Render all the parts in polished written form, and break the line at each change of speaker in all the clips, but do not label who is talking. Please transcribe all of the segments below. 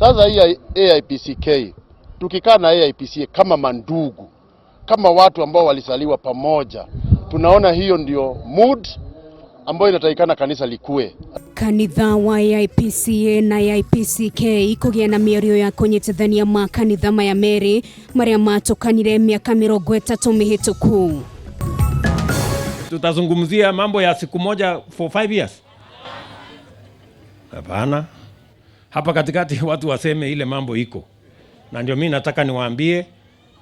Sasa hii AIPCK tukikaa na AIPCA kama mandugu, kama watu ambao walizaliwa pamoja, tunaona hiyo ndio mood ambayo inatakikana kanisa likue.
Kanitha wa AIPCA na AIPCK kũgĩa na mĩario ya kũnyitithania makanitha maya merĩ marĩa matũkanire mĩaka 30 mĩhĩtũku.
Tutazungumzia mambo ya siku moja for 5 years? Hapana. Hapa katikati watu waseme ile mambo iko, na ndio mimi nataka niwaambie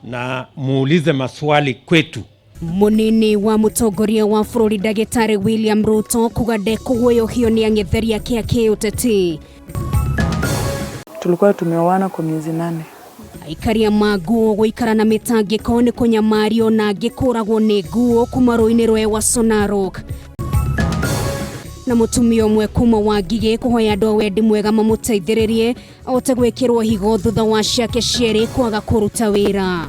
na muulize maswali kwetu.
Munini wa mutongoria wa bũrũri ndagĩtarĩ William Ruto kuga ndekũguoyohio nĩ ang'etheri ake a kĩũteti.
Tulikuwa tumeoana kwa miezi 8.
Aikaria ma nguo gũikara na mĩtangĩko nĩ kũnyamario na angĩ kũragwo nĩ nguo kuma rũĩ-inĩ rwa Ewaso Narok. Na mũtumia ũmwe kuma Wangigĩ kũhoya andũ a wendi mwega mamũteithĩrĩrie ahote gwĩkĩrwo higo thutha wa ciake cierĩ kwaga kũruta wĩra.